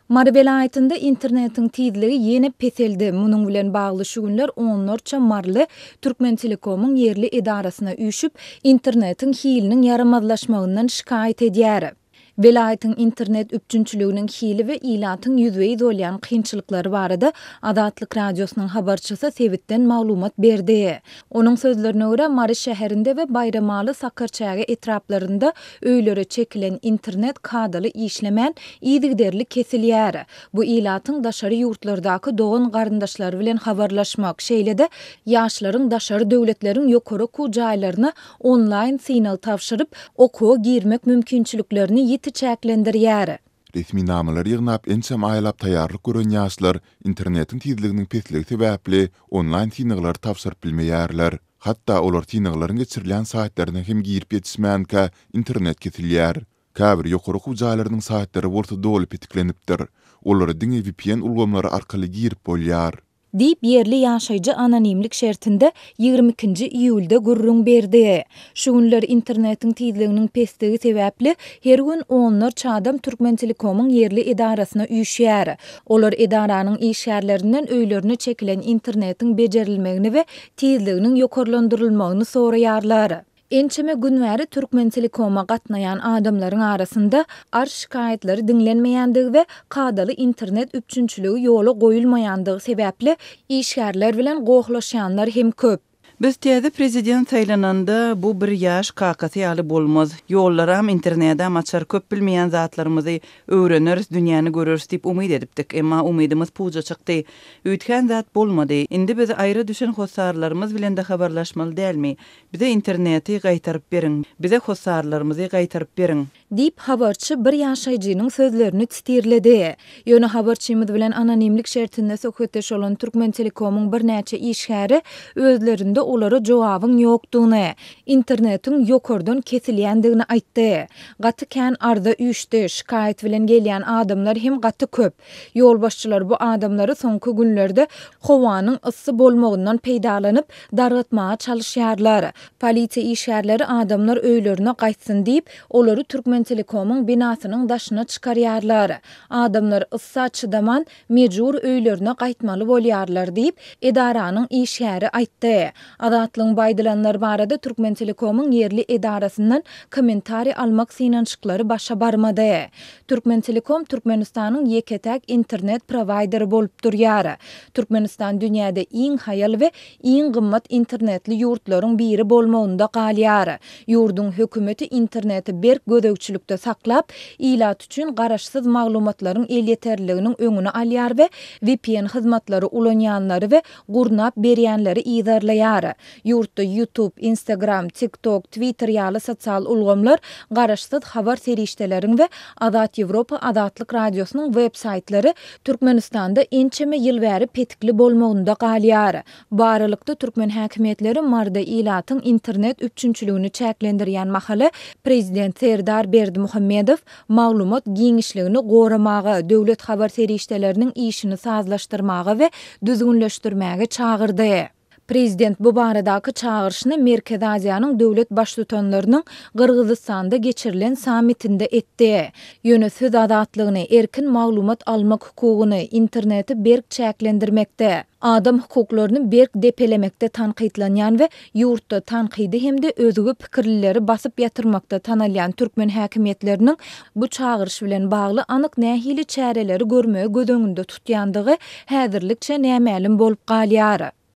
Mary welaýatynda internetiň tizligi ýene peseldi. Munuň bilen bagly şu günler onlarça maryly Türkmentelekomyň ýerli edarasyna üýşüp, internetiň hiliniň ýaramazlaşmagyndan şikaýat edýär. Welaýatyň internet üpjünçiliginiň hili we ilatyň ýüzbe-ýüz bolýan kynçylyklary barada Azatlyk Radiosynyň habarçysy sebitden maglumat berdi. Onuň sözlerine görä, Mary şäherinde we Baýramaly, Sakarçäge etraplarynda öýlere çekilen internet kadaly işlemän, yzygiderli kesilýär. Bu ilatyň daşary ýurtlardaky dogan-garyndaşlary bilen habarlaşmak, şeýle-de ýaşlaryň daşary döwletleriň ýokary okuw jaýlaryna onlaýn synag tabşyryp, okuwa girmek mümkinçiliklerini ýiti çäklendirýär. Resminamalary ýygnap ençeme aýlap taýýarlyk gören ýaşlar internetiň tizliginiň pesligi sebäpli onlaýn synaglary tabşyryp bilmeýärler. Hatda olar synaglaryň geçirilýän saýtlaryna hem girip ýetişmänkä internet kesilýär. Käbir ýokary okuw jaýlarynyň saýtlary bolsa doly petiklenipdir. Olara diňe vpn ulgamlary arkaly girip bolýar. Diýip, ýerli ýaşaýjy anonimlik şertinde 22-nji iýulda gürrüň berdi. Şu günler internetiň tizliginiň pesdigi sebäpli, her gün onlarça adam Türkmentelekomyň ýerli edarasyna üýşýär. Olar edaranyň işgärlerinden öýlerine çekilen internetiň bejerilmegini we tizliginiň ýokarlandyrylmagyny soraýarlar. Ençeme gün bäri Türkmentelekoma gatnaýan adamlaryň arasynda arz-şikaýatlary diňlenmeýändigi we kadaly internet üpjünçiligi ýola goýulmaýandygy sebäpli işgärler bilen gohlaşýanlar hem köp. Biz täze prezident saýlananda bu bir ýaş kakasy ýaly bolmaz. Ýollaram, internedam açar, köp bilmeýän zatlarymyzy öwreneris, dünýäni göreris diýip umyt edipdik. Emma umydymyz puja çykdy. Üýtgän zat bolmady. Indi biz aýra düşen hossarlarymyz bilen-de habarlaşmaly dälmi? Bize interneti gaýtaryp beriň! Bize hossarlarymyzy gaýtaryp beriň! Diýip, habarçy bir ýaşaýjynyň sözlerini titirledi. Ýöne habarçymyz bilen anonimlik şertinde söhbetdeş bolan Türkmentelekomyň birnäçe işgäri özlerinde olara jogabyň ýokdugyny, internetiň ýokardan kesilýändigini aýtdy. Gaty kän arza üýşdi, şikaýat bilen gelýän adamlar hem gaty köp. Ýolbaşçylar bu adamlary soňky günlerde howanyň yssy bolmagyndan peýdalanyp, dargatmaga çalyşýarlar. Polisiýa işgärleri adamlar öýlerine gaýtsyn diýip, olary Türkmentelekomyň binasynyň daşyna çykarýarlar. Adamlar yssa çydaman, mejbur öýlerine gaýtmaly bolýarlar diýip, edaranyň işgäri aýtdy. Azatlygyň bu aýdylanlar barada Türkmentelekomyň ýerli edarasyndan kommentariý almak synanyşyklary başa barmady. Türkmentelekom Türkmenistanyň ýeke-täk internet prowaýderi bolup durýar. Türkmenistan dünýäde iň haýal we iň gymmat internetli ýurtlaryň biri bolmagynda galýar. Ýurduň hökümeti interneti berk gözegçilikde saklap, ilat üçin garaşsyz maglumatlaryň elýeterliliginiň öňüni alýar we vpn hyzmatlary ulanýanlary we gurnap berýänleri yzarlaýar. Ýurtda YouTube, Instagram, TikTok, Twitter ýaly sosial ulgamlar garaşsyz habar serişdeleriň we Azat Ýewropa Azatlyk Radiosynyň web saýtlary Türkmenistanda ençeme ýyl bäri petikli bolmagynda galýar. Bu aralykda, türkmen häkimiýetleri Maryda ilatyň internet üpjünçiligini çäklendirýän mahaly, prezident Serdar Berdimuhamedow maglumat giňişligini goramaga, döwlet habar serişdeleriniň işini sazlaşdyrmaga we düzgünleşdirmäge çagyrdy. Prezident bu baradaky çagyryşyny Merkezi Aziýanyň döwlet Baştutanlarynyň Gyrgyzystanda geçirilen sammitinde etdi. Ýöne söz azatlygyny, erkin maglumat almak hukugyny, interneti berk çäklendirmekde, adam hukuklaryny berk depelemekde tankytlanýan we ýurtda tankydy hem-de özge pikirlileri basyp ýatyrmakda tanalýan türkmen häkimiýetleriniň bu çagyryş bilen bagly anyk nähili çäreleri görmegi göz öňünde tutýandygy häzirlikçe nämälim bolup galýar.